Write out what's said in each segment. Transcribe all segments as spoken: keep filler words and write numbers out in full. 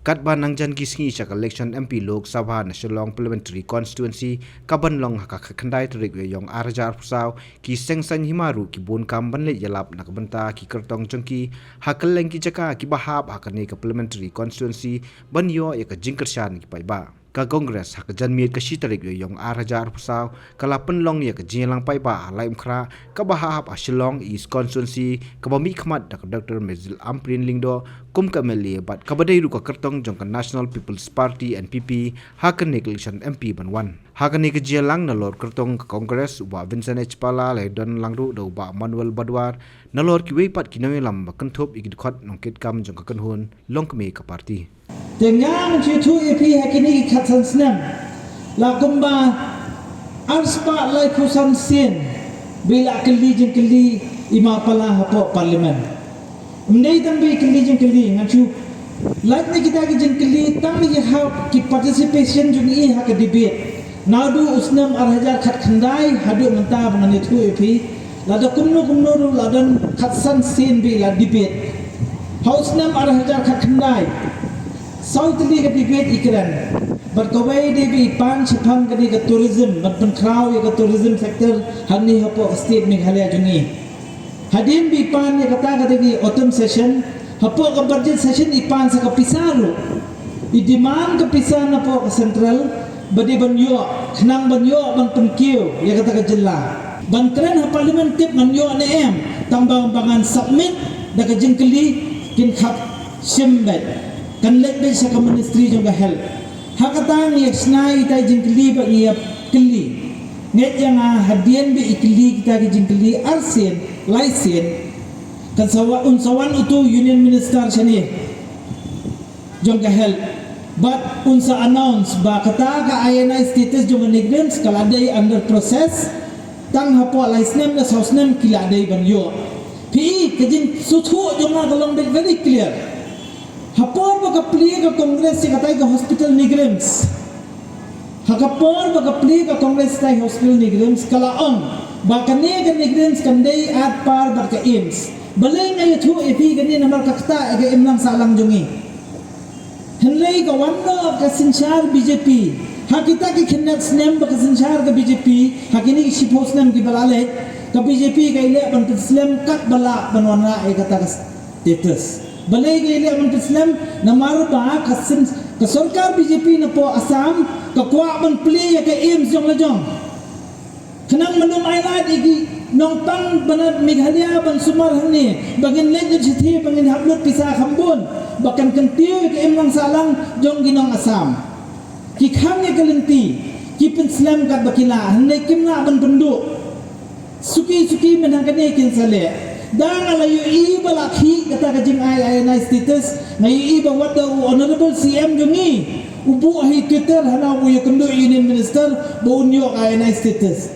Katba nang jan ki sngi sha ka election M P Lok Sabha na Shillong Parliamentary Constituency ka ban long ha ka khyndai tarik Ïaïong ar hajar arphew saw, ki seng saiñ hima ruh ki bun kam ban leit ïalap na ka bynta ki kyrtong jong ki ha kylleng ki jaka kiba hap ha kane ka Parliamentary Constituency ban ïoh ïa ka jingkyrshan ki paidbah. Ka Congress ha ka janmiet ka shi tarik Ïaïong ar hajar arphew saw ka la pynlong ïa ka jingïalang paidbah ha Laitumkhrah kaba hap ha Shillong East Constituency, kaba mihkhmat da ka Doctor Myrtle Ampareen Lyngdoh kum ka M L A bad kaba dei ruh ka kyrtong jong ka National People's Party, N P P, ha kane ka election M P ban wan. Ha kane ka jingïalang nalor kyrtong ka Congress, u Bah Vincent H Pala, la ïadon lang ruh da u Bah Manuel Badwar, nalor kiwei pat ki nongïalam ba kynthup ïa ki dkhot nongkitkam jong ka kynhun longkmie ka party. Te nga ngan shu ïathuh ïa phi ha kine ki khatsan snem, la kumba arspah laiphew san sien ba la kylli jingkylli i Ma Pala hapoh Parliament. Ym dei tang ba i kylli jingkylli, ngan shu lait na kita ki jingkylli tang ïa ha ki participation jong i ha ka debate. Naduh u snem ar hajar khatkhyndai haduh mynta ba ngan ïathuh ïa phi, lada kumno kumno ruh la don khatsan sien ba la debate. Ha u snem ar hajar khatkhyndai, saw tylli ka debate i kren. Bad kawei de ba i pan shaphang kane ka tourism, ban pynkhraw ïa ka tourism sector hangne hapoh ka state Meghalaya jong i. Hadien ba i pan ïa kata ka dei ka autumn session, hapoh ka budget session i pan sa ka pisa ruh. I demand ka pisa napoh ka central ba dei ban ïoh, khnang ban ïoh ban pynkiew ïa kata ka jylla. Ban kren ha Parliament tip ngan ïoh ne em, tang ba, ba ngan submit da ka jingkylli kin khap shim beit. Kan leit beit sha ka Ministry jong ka Health. Ha kata ngi ïa shna ïa ita i jingkylli bad ngi ïa kylli. Ngeit ïa nga hadien ba i kylli kita ki jingkylli arsien, laisien, kan sa wan, un sa wan utu Union Minister shane jong ka Health. Bad un sa announce ba kata ka I N I status jong ka NEIGRIHMS ka la dei under process. Tang hapoh lai snem ne saw snem ki la dei ban ïoh. Phi i ka jingsngewthuh jong nga ka long beit very clear. Ha por ba ka plie ka Congress ïa kata ka hospital NEIGRIHMS. Ha ka por ba ka plie ka Congress ïa kata ka hospital NEIGRIHMS ka la ong ba kane ka NEIGRIHMS kan dei ar par bad ka AIIMS. Balei nga ïathuh ïa phi kane namar ka ktah ïa ka imlang sahlang jong ngi. Hynrei ka wan noh ka synshar B J P. Ha kita ki khyndai snem ba ka synshar ka B J P, ha kine ki shiphew snem kiba la leit, ka B J P ka ïaleh ban pynslem katba lah ban wanrah ïa kata ka status. Balei ka ïaleh ban pynslem? Namar ba ka syn-, ka sorkar B J P napoh Assam ka kwah ban plie ïa ka AIIMS jong la jong. Khnang ban ym ailad ïa ki nongpang bnat Meghalaya ban sumar hangne, ba ngin leit lut shathie, ba ngin hap lut pisa kham bun, ba kan kyntiew ïa ka imlang sahlang jong ki nong Assam. Ki khang ïa ka lynti, ki pynslem katba ki lah, hynrei kim lah ban pynduh. Suki suki mynta kane kin sa leh. Da nga la ïohi ba la khih kata ka jingai I N I status, nga ïohi ba wat da u Honorable C M jong ngi u buh ha i Twitter hana u ïakynduh Union Minister ba un ïoh I N I status.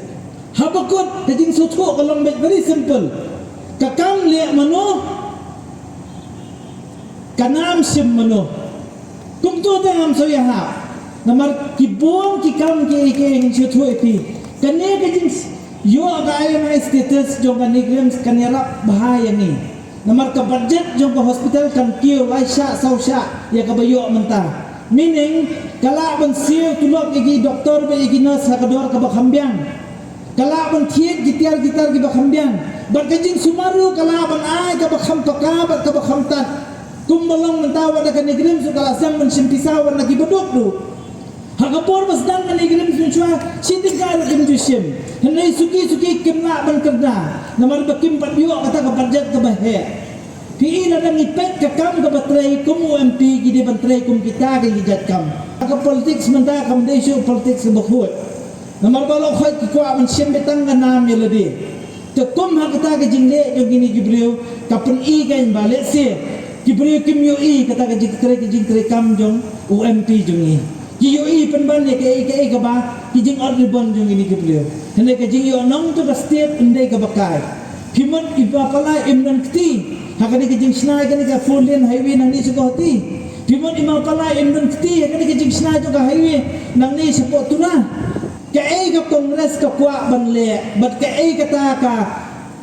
Haba kut ka jingsngewthuh ka long beit very simple. Ka kam leh mano, ka nam shim mano. Kumto te ngam sngewthuh ïa ha. Namar ki bun ki kam kiei kiei ngan sngewthuh ïa phi. Kane ka jing ïoh ka I N I status jong ka NEIGRIHMS kan ïarap bha ïa ngi. Namar ka budget jong ka hospital kan kiew lai shah saw shah ïa kaba ïoh mynta. Meaning ka lah ban siew tulop ïa ki doktor bad ïa ki nurse ha ka dor kaba kham biang. Ka lah ban thied ki tiar ki tar kiba kham biang. Bad ka jingsumar ruh ka lah ban ai kaba kham paka bad kaba kham tad. Kumba long mynta wat da ka NEIGRIHMS ruh ka la sdang ban shim pisa wat na kiba duk ruh. Ha ka por ba sdang ka NEIGRIHMS mynshuwa shi tyngka ruh kim ju shim. Hynrei suki suki kim lah ban kyrda namar ba kim pat ïoh kata ka budget kaba heh. Phi i lada ngi peit ka kam kaba trei kum u M P ki dei ban trei kum kita ki jait kam. Ka politics mynta kam dei shuh politics kaba khuid. Namar ba la khoit ki kwah ban shim beit tang ka nam ïa lade. Te kum ha kata ka jingleh jong kine ki briew ka pyni kein ba lehse ki briew kim ïohi kata ka jingtrei, ka jingtrei kam jong u M P jong ngi. Ki ïohi pynban ïa kaei kaei kaba ki jingod ribon jong kine ki briew. Hynrei ka jingïohnong jong ka state ym dei kaba kai. Phi mut i Ma Pala im don kti ha kane ka jingshna ïa kane ka four lane highway nangne sha Guwahati. Phi mut i Ma Pala im don kti ha kane ka jingshna jong ka highway nangne shapoh Tura. Kaei ka Congress ka kwah ban leh bad kaei kata ka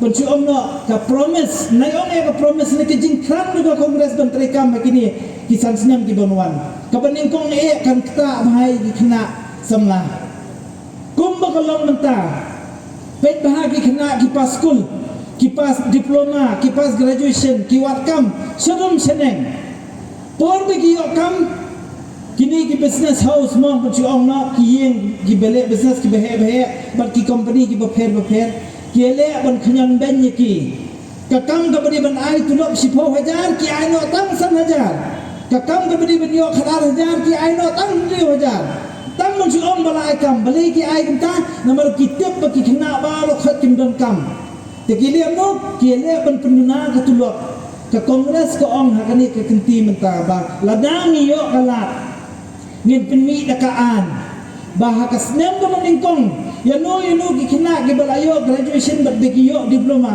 ban shu ong noh ka promise, nai ong ïa ka promise ne ka jingkhlaiñ jong ka Congress ban trei kam ha kine. Ki san snem ki ban wan, kaba nyngkong eh kan ktah bha ïa ki khynnah samla. Kumba ka long mynta, peit bha ki khynnah ki pass skul, ki pass diploma, ki pass graduation, ki wad kam shadum shaneng. Por ba ki ïoh kam, kine ki business house mo, ban shu ong noh, ki ïing kiba leh business kiba heh ba heh bad ki company kiba pher ba pher, ki leh ban khñiot beiñ ïa ki. Ka kam kaba dei ban ai tulop shiphew hajar, ki ai noh tang san hajar. Ka kam kaba dei ban ïoh khatar hajar, ki ai noh tang hynriew hajar. Tang ban shu ong ba la ai kam, balei ki ai kumta? Namar ki tip ba ki khynnah baroh khoit kim don kam. Te ki leh mo, ki leh ban pynduna ka tulop. Ka Congress ka ong ha kane ka kynti mynta ba lada ngi ïoh ka lad, ngin pynmih da ka aiñ ba ha ka snem kaba nyngkong, ïano ïano ki khynnah kiba la ïoh graduation bad ba ki ïoh diploma,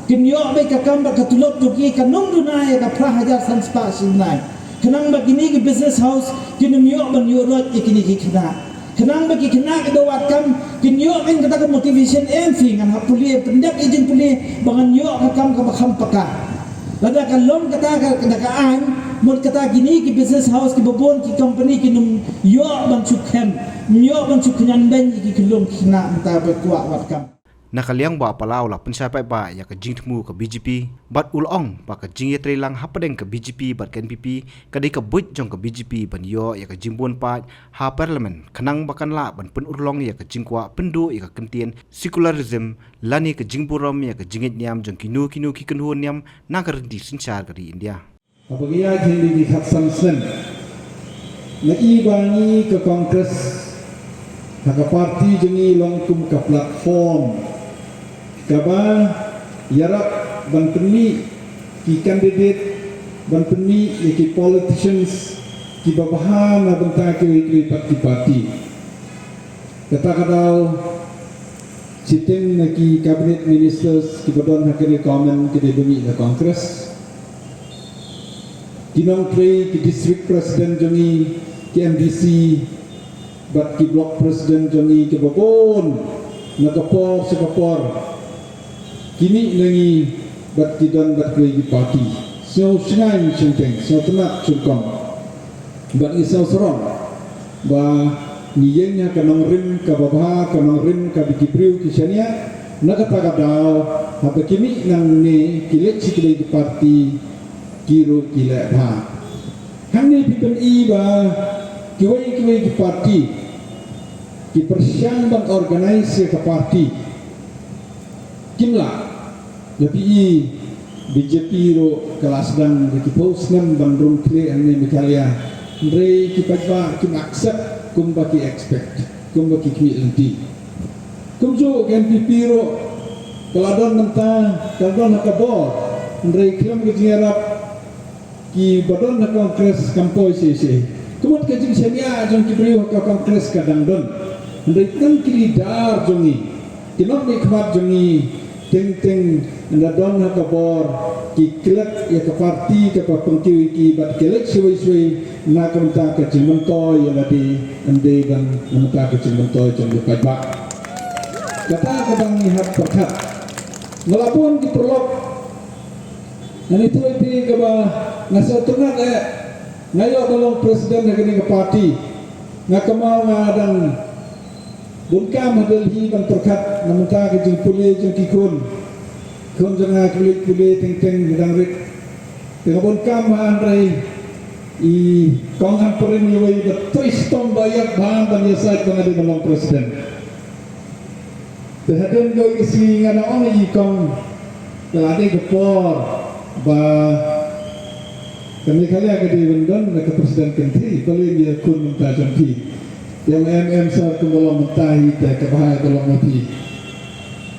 kin ïoh beit ka kam bad ka tulop jong ki kan ym duna ïa ka phra hajar san spah shi bnai. Khnang ba kine ki business house kin ym ïoh ban ïuh roit ïa kine ki khynnah. Khnang ba ki khynnah kiba wad kam kin ïoh ïa kata ka motivation, em phi, ngan hap pule, pyndep ïa jingpule ba ngan ïoh ka kam kaba kham paka. Lada ka long kata ka, kata ka aiñ, mut kata kine ki business house kiba bun, ki company kin ym ïoh ban shu khem, ym ïoh ban shu khñiot beiñ ïa ki khyllung ki khynnah mynta ba kwah wad kam. Na ka liang Bah Palau u la pynshai paidbah ïa ka jingthmu ka B J P bad u la ong ba ka jingïatreilang hapdeng ka B J P bad ka N P P ka dei ka buit jong ka B J P ban ïoh ïa ka jingbun paid ha Parliament, khnang ba kan lah ban pynurlong ïa ka jingkwah pynduh ïa ka kyntien secularism lane ka jingburom ïa ka jingngeit niam jong kino kino ki kynhun niam na ka rynti synshar ka ri India. Haba ngi ïaid ha kine ki khatsan snem, nga i ba ngi ka Congress, ha ka party jong ngi long kum ka platform kaba ïarap ban pynmih ki candidate, ban pynmih ïa ki politicians kiba bha na bynta kiwei kiwei pat ki party. Kata ka daw, shiteng na ki cabinet ministers kiba don ha kane ka government ki dei ba mih na Congress. Ki nongtrei, ki district president jong ngi, ki M D C bad ki block president jong ngi kiba bun, na ka por sha ka por ki mih na ngi bad ki don bad kiwei ki party. Sngewshngaiñ shiteng, sngewtynnat shongkong. Bad ngi sngewsarong ba ngi ïeng ha ka nongrim kaba bha, ka nongrim kaba ki briew ki shaniah. Na kata ka daw, haba ki mih nangne, ki leit sha kiwei ki party, ki ruh ki leh bha. Hangne phi pyni ba kiwei kiwei ki party ki pyrshang ban organise ïa ka party. Kim lah. Lada phi i, B J P ruh ka la sdang da ki phew snem ban rung khlieh hangne Meghalaya. Hynrei ki paidbah kim accept kumba ki expect, kumba ki khmih lynti. Kumjuh ka N P P ruh ka la don mynta, ka la don ha ka bor. Hynrei khlem ka jingïarap kiba don ha Congress kam poi shisha. Ka mut ka jingshaniah jong ki briew ha ka Congress ka dang don. Hynrei tang ki leader jong ngi, ki nongmihkhmat jong ngi, teng teng ynda don ha ka bor, ki klet ïa ka party kaba pynkiew ïa ki bad ki leit shawei shawei na ka bynta ka jingmyntoi ïa lade, ym dei ban na ka bynta ka jingmyntoi jong ki paidbah. Kata kaba ngi hap pyrkhat. Nga la bun ki paralok, nga ïathuh ïa phi kaba nga sngewtynnat eh, nga ïoh ban long president ha kane ka party. Nga kynmaw nga dang bun kam ha Delhi ban pyrkhat na ka bynta ka jingpule jong ki khun. Khun jong nga ki leit pule teng teng, ki dang rit. Te nga bun kam ha, hynrei i kong Ampareen iwei ba trei shitom ba ïap bha ban ïasaid ba nga dei ban long president. Te hadien kawei ka sngi nga dang ong ïa i kong, ka la dei ka por ba ka Meghalaya ka dei ban don ka president country, balei ïa khun mynta jong phi. Ïa em em sir, kumba long mynta hi te ka bha ka long ma phi.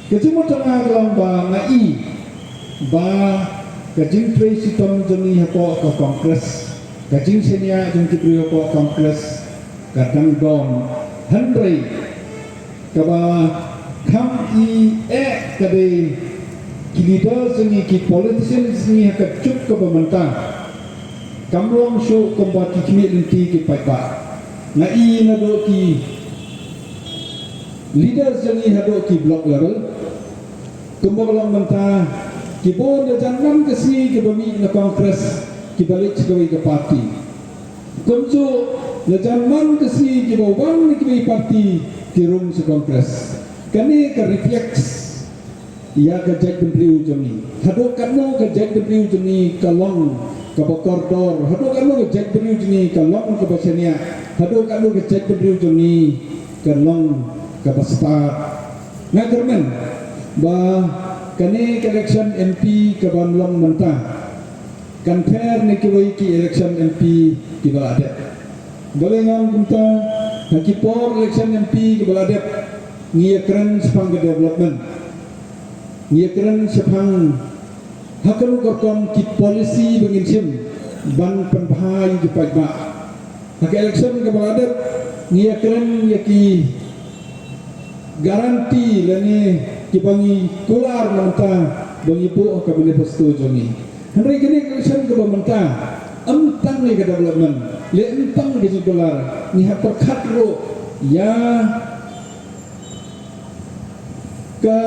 Ka jingmut jong nga ka long ba nga i ba ka jingtrei shitom jong ngi hapoh ka Congress, ka jingshaniah jong ki briew hapoh Congress ka dang don. Hynrei kaba kham i eh ka dei ki leaders jong ngi, ki politicians jong ngi ha ka juk kaba mynta kam long shuh kumba ki khmih lynti ki paidbah. Nga i naduh ki leaders jong ngi haduh ki block level, kumba ka long mynta, ki bun da jan nam ka sngi kiba mih na Congress, kiba leit sha kawei ka party. Kumjuh la jan man ka sngi kiba wan na kiwei party ki rung sha Congress. Kane ka reflects ïa ka jaitbynriew jong ngi. Haduh katno ka jaitbynriew jong ngi ka long kaba kordor, haduh katno ka jaitbynriew jong ngi ka long kaba shaniah, haduh katno ka jaitbynriew jong ngi ka long kaba stad. Nga kyrmen ba kane ka election M P kaban long mynta kan pher na kiwei ki election M P kiba la dep. Balei nga ong kumta? Ha ki por election M P kiba la dep ngi ïakren shaphang ka development, ngi ïakren shaphang ha kano ka rukom ki policy ba ngin shim ban pynbha ïa ki paidbah. Ha ka election kaba la dep ngi ïakren ïa ki guarantee lane kiba ngi kular mynta ba ngi buh ha ka manifesto jong ngi. Hynrei kane ka election kaba mynta ym tang ïa ka development, leh ym tang ïa ka jingkular, ngi hap pyrkhat ruh ïa ka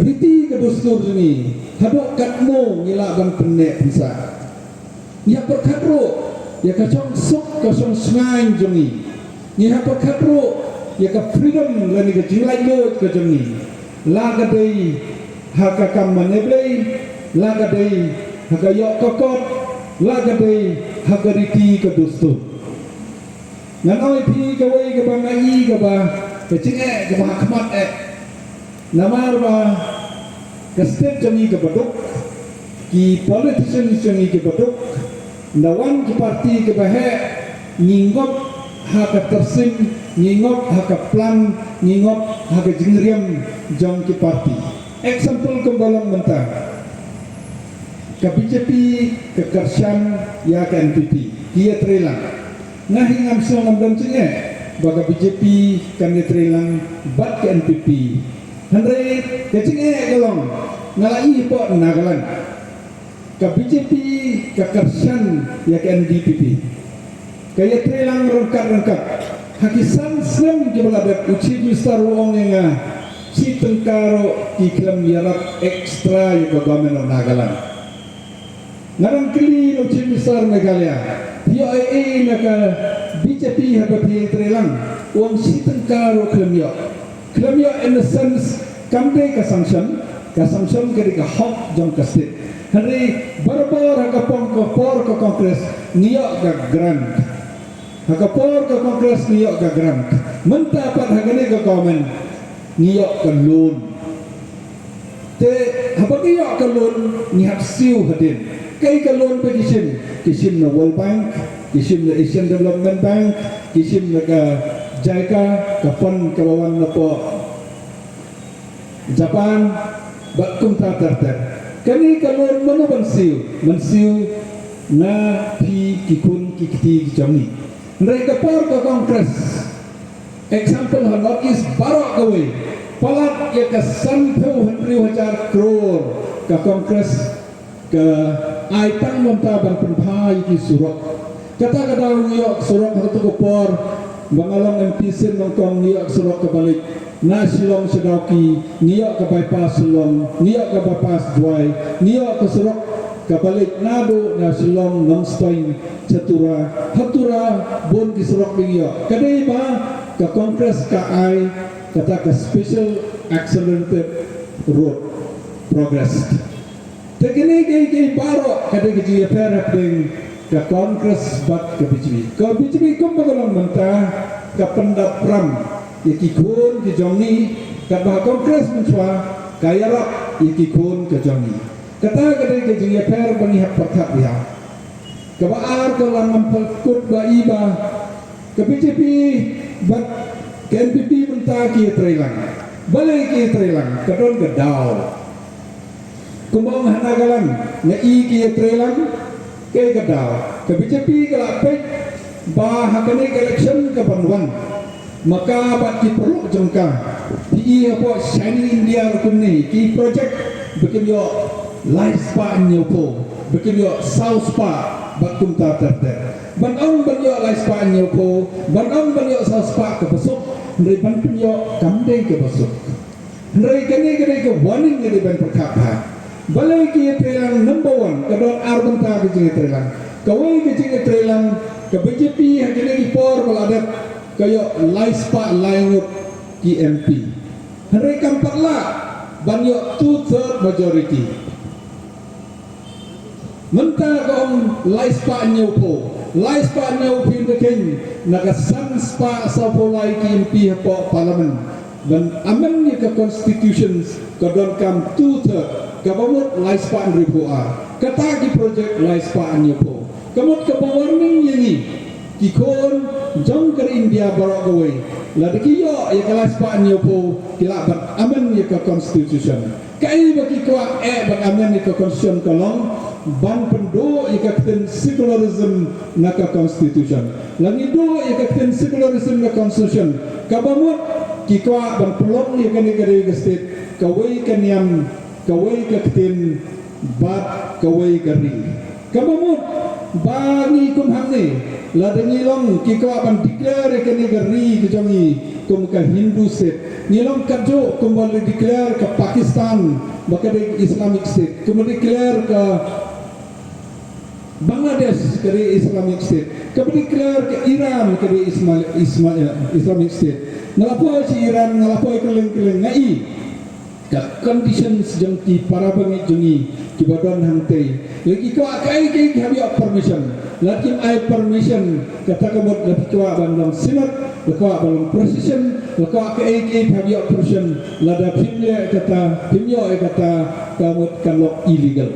riti ka dustur jong ngi, haduh katno ngi lah ban pynneh pynsah. Ngi hap pyrkhat ruh ïa ka shongsuk ka shongshngaiñ jong ngi. Ngi hap pyrkhat ruh ïa ka freedom lane ka jinglaitluid ka jong ngi. La ka dei ha ka kam mane Blei, la ka dei ha ka ïoh ka kot, la ka dei ha ka riti ka dustur. Ngan ong ïa phi kawei kaba nga i kaba ka jingeh kaba ha khmat eh. Namar ba ka state jong ngi kaba duk, ki politicians jong ngi kiba duk, nda wan ki party kiba heh, ngi ngop ha ka tyrsing, ngi ngop ha ka plan, ngi ngop ha ka jingriam jong ki party. Example kumba long mynta, ka B J P ka kyrshan ïa ka N P P, ki ïatrei lang. Nga hi ngam sngew ngam don jingeh ba ka B J P kan ïatrei lang bad ka N P P. Hynrei ka jingeh ka long, nga la i hapoh Nagaland, ka B J P ka kyrshan ïa ka N D P P. Ka ïatrei lang ryngkat ryngkat. Ha ki san snem kiba la dep, u Chief Minister u ong ïa nga, shi tyngka ruh ki khlem ïarap extra ïa ka Government of Nagaland. Nga dang kylli ïa u Chief Minister Meghalaya, phi ïoh ei ei na ka B J P haba phi ïatrei lang? U ong shi tyngka ruh khlem ïoh. Khlem ïoh in the sense kam dei ka sanction, ka sanction ka dei ka hok jong ka state. Hynrei barabor ha ka por ka, por ka Congress ngi ïoh ka grant. Ha ka por ka Congress ngi ïoh ka grant. Mynta pat ha kane ka government ngi ïoh ka loan. Te haba ngi ïoh ka loan ngi hap siew hadien. Kaei ka loan ba ki shim? Ki shim na World Bank, ki shim na Asian Development Bank, ki shim na ka JICA, ka fund kaba wan napoh Japan, bad kumta ter ter. Kane ka loan mano ban siew? Ban siew na phi ki khun ki kti ki jong ngi. Hynrei ka por ka Congress, example ha North East baroh kawei, palat ïa ka sanphew hynriew hajar klur ka Congress ka ai tang mynta ban pynbha ïa ki surok. Kata ka daw ngi ïoh surok ha kato ka por ba nga long M P sien nyngkong, ngi ïoh surok kaba leit na Shillong sha Dawki, ngi ïoh ka bypass Shillong, ngi ïoh ka bypass Jowai, ngi ïoh ka surok kaba leit naduh na Shillong, Nongstoiñ sha Tura, ha Tura bun ki surok ba ngi ïoh. Ka dei ba ka Congress ka ai kata ka special accelerated road progress. Te kine kiei kiei baroh ka dei ka jingïapher hapdeng ka Congress bad ka B J P. Ka B J P kumba ka long mynta ka pyndap ram ïa ki khun ki jong ngi, katba ha Congress mynshuwa ka ïarap ïa ki khun ka jong ngi. Kata ka dei ka jingïapher ba ngi hap pyrkhat ïa. Kaba ar ka long ngam pynkut ba i ba ka B J P bad ka N P P mynta ki ïatrei lang. Balei ki ïatrei lang? Ka don ka daw. Kumba ong ha Nagaland, nga i ki ïatrei lang, kaei ka daw? Ka B J P ka la peit ba ha kane ka election kaban wan, ma ka bad ki paralok jong ka, phi i hapoh Shining India ruh kumne, ki project ba kim ïoh lai spah hynñiewphew, ba kim ïoh saw spah bad kumta ter ter. Ban ong ban ïoh lai spah hynñiewphew, ban ong ban ïoh saw spah kaba suk, hynrei ban pynïoh kam dei kaba suk. Hynrei kane ka dei ka warning ka dei ban pyrkhat bha. Balei ki ïatreilang number one, ka don ar bynta ka jingïatreilang. Kawei ka jingïatreilang, ka B J P ha kine ki por ba la dep, ka ïoh lai spah lai ngut ki M P. Hynrei kam pat lah ban ïoh two third majority. Mynta ka ong lai spah hynñiew phew, lai spah hynñiew phew, da khein na ka san spah saw phew lai ki M P hapoh Parliament ban amend ïa ka constitution, ka donkam two third, kaba mut lai spah hynriew phew ar. Kata ki project lai spah hynñiew phew. Ka mut kaba warning ïa ngi ki khun jong ka ri India baroh kawei, lada ki ïoh ïa ka lai spah hynñiew phew, ki lah ban amend ïa ka constitution. Kaei ba ki kwah eh ban amend ïa ka constitution ka long ban pynduh ïa ka ktien secularism na ka constitution. La ngi duh ïa ka ktien secularism na constitution, kaba mut ki kwah ban pynlong ïa kane ka ri ka state kawei ka niam, kawei ka ktien bad kawei ka ri. Kaba mut ba ngi kum hangne, lada ngi long, ki kwah ban declare ïa kane ka ri ka jong ngi kum ka Hindu state, ngi long katjuh kumba la declare ka Pakistan ba ka dei Islamic State, kumba declare ka Bangladesh ka dei Islamic State, kaba declare ka Iran ka dei Isma-, Isma-, Islamic State. Nga la poi sha Iran, nga la poi kylleng kylleng, nga i ka conditions jong ki para bangeit jong ngi kiba don hangtei. La ki kwah kaei kaei ki hap ïoh permission. La kim ai permission, kata ka mut la ki kwah ban long synod, la kwah ban long procession, la kwah kaei kaei ki hap ïoh permission. Lada phim leh kata, phim ïoh ïa kata, ka mut kan long illegal.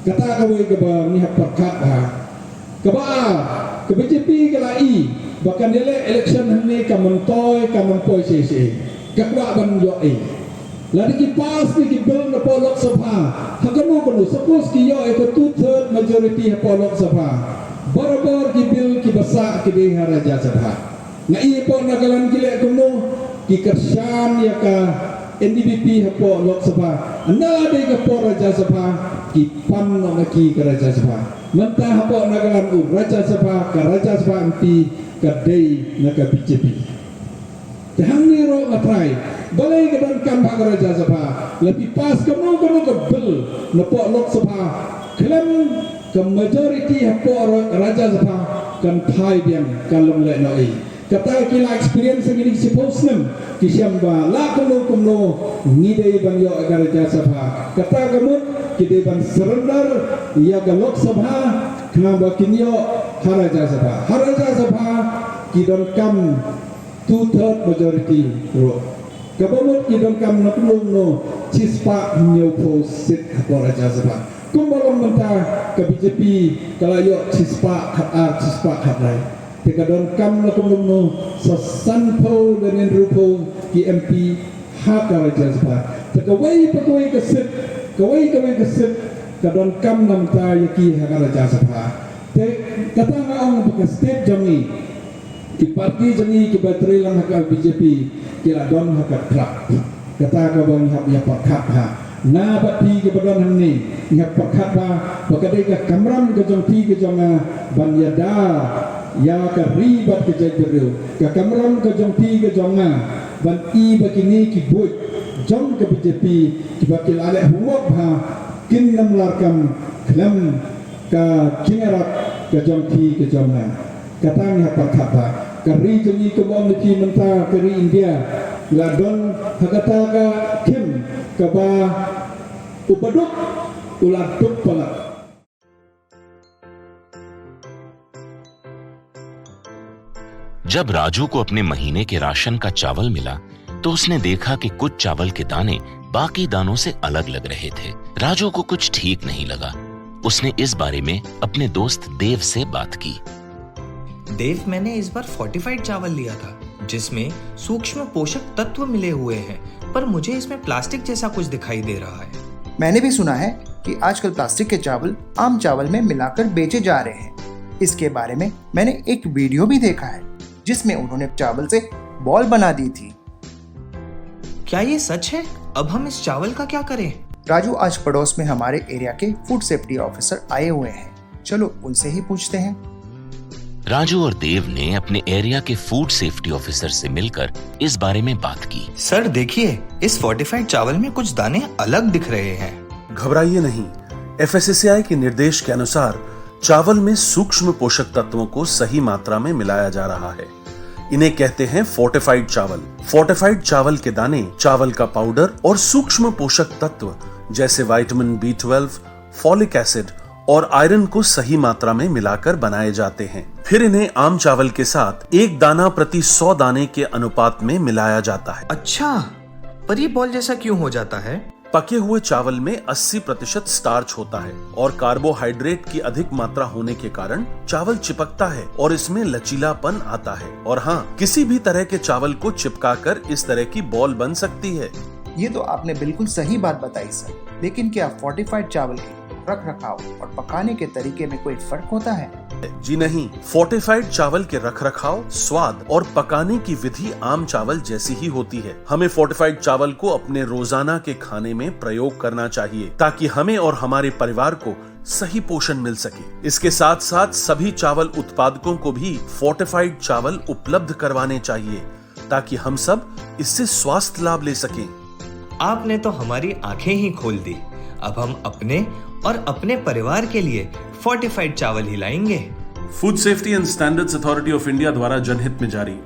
Kata kawei kaba ngi hap pyrkhat bha. Kaba ar, ka B J P ka la i ba kan ïaleh election hangne ka myntoi, ka myntoi shisha. Ka kwah ban ïoh ei. Lada ki pass ne ki bill napoh Lok Sabha, ha kano kano, suppose ki ïoh ïa ka two third majority hapoh Lok Sabha, barabor ki bill kiba sah ki dei ha Rajya Sabha. Nga i hapoh Nagaland ki leh kumno, ki kyrshan ïa ka N D P P hapoh Lok Sabha. Hynda dei ka por Rajya Sabha, ki pan noh na ki ka Rajya Sabha. Mynta hapoh Nagaland u Rajya Sabha, ka Rajya Sabha M P ka dei na ka B J P. Te hangne ruh nga trai, balei ka donkam ha ka Rajya Sabha? La phi pass kano kano ka bill napoh Lok Sabha, khlem ka majority hapoh Ra-, Rajya Sabha kan phai biang, kan long lehnohei. Kata ki la experience ngi ni shiphew snem, ki shem ba la kumno kumno ngi dei ban ïoh ka Rajya Sabha. Kata ka mut ki dei ban surrender ïa ka Lok Sabha, khnang ba kin ïoh ha Rajya Sabha. Ha Rajya Sabha ki donkam two third majority ruh. Kaba mut ki donkam na kumno kumno shispah hynñiew phew seat hapoh Rajya Sabha. Kumba long mynta ka B J P ka la ïoh shispah khat ar, shispah khat lai. Te ka donkam na kumno kumno sa san phew lane hynriew phew ki M P ha ka Rajya Sabha. Te kawei pa kawei ka seat, kawei kawei ka seat ka donkam na mynta ïa ki ha ka Rajya Sabha. Te kata nga ong ba ka state jong ngi, ki party jong ngi kiba trei lang ha ka B J P ki la don ha ka trap. Kata kaba ngi hap ïa pyrkhat ha. Nga bad phi kiba don hangne ngi hap pyrkhat ba, ba ka dei ka kamram ka jong phi ka jong nga ban ïada ïa ka ri bad ka jaitbynriew. Ka kamram ka jong phi ka jong nga ban i ba kine ki buit jong ka B J P kiba ki la leh homework bha kin ym lah kam khlem ka jingïarap ka jong phi ka jong nga. Kata ngi hap pyrkhat ba ka ri jong ngi, kumba ong ïa phi mynta ka ri India la don ha kata ka khim kaba u baduk u la duk palat. जब राजू को अपने महीने के राशन का चावल मिला, तो उसने देखा कि कुछ चावल के दाने बाकी दानों से अलग लग रहे थे। राजू को कुछ ठीक नहीं लगा। उसने इस बारे में अपने दोस्त देव से बात की। देव, मैंने इस बार फोर्टिफाइड चावल लिया था, जिसमें सूक्ष्म पोषक तत्व मिले हुए हैं, पर मुझे इसमें प्लास्टिक जैसा कुछ दिखाई दे रहा है। मैंने भी सुना है कि आजकल प्लास्टिक के चावल आम चावल में मिलाकर बेचे जा रहे हैं। इसके बारे में मैंने एक वीडियो भी देखा है, जिसमें उन्होंने चावल से बॉल बना दी थी। क्या ये सच है? अब हम इस चावल का क्या करें? राजू, आज पड़ोस में हमारे एरिया के फूड सेफ्टी ऑफिसर आए हुए हैं, चलो उनसे ही पूछते हैं। राजू और देव ने अपने एरिया के फूड सेफ्टी ऑफिसर से मिलकर इस बारे में बात की। सर, देखिए, इस फोर्टिफाइड चावल में कुछ दाने अलग दिख रहे हैं। घबराइए नहीं, एफएसएसएआई के निर्देश के अनुसार चावल में सूक्ष्म पोषक तत्वों को सही मात्रा में मिलाया जा रहा है। इन्हें कहते हैं फोर्टिफाइड चावल। फोर्टिफाइड चावल के दाने, चावल का पाउडर और सूक्ष्म पोषक तत्व जैसे vitamin B twelve, folic acid और आयरन को सही मात्रा में मिलाकर बनाए जाते हैं। फिर इन्हें आम चावल के साथ एक दाना प्रति सौ दाने के अनुपात में मिलाया जाता है। अच्छा, पर ये बॉल जैसा क्यों हो जाता है? पके हुए चावल में अस्सी प्रतिशत स्टार्च होता है और कार्बोहाइड्रेट की अधिक मात्रा होने के कारण चावल चिपकता है और इसमें लचीलापन आता है। और हाँ, किसी भी तरह के चावल को चिपकाकर इस तरह की बॉल बन सकती है। ये तो आपने बिल्कुल सही बात बताई सर, लेकिन क्या फोर्टिफाइड चावल के रख रखाव और पकाने के तरीके में कोई फर्क होता है? जी नहीं, फोर्टिफाइड चावल के रखरखाव, स्वाद और पकाने की विधि आम चावल जैसी ही होती है। हमें फोर्टिफाइड चावल को अपने रोजाना के खाने में प्रयोग करना चाहिए, ताकि हमें और हमारे परिवार को सही पोषण मिल सके। इसके साथ साथ सभी चावल उत्पादकों को भी फोर्टिफाइड चावल उपलब्ध करवाने चाहिए, ताकि हम सब इससे स्वास्थ्य लाभ ले सकें। आपने तो हमारी आंखें ही खोल दी। अब हम अपने और अपने परिवार के लिए फोर्टिफाइड चावल ही लाएंगे। Food safety and standards authority of India द्वारा जनहित में जारी।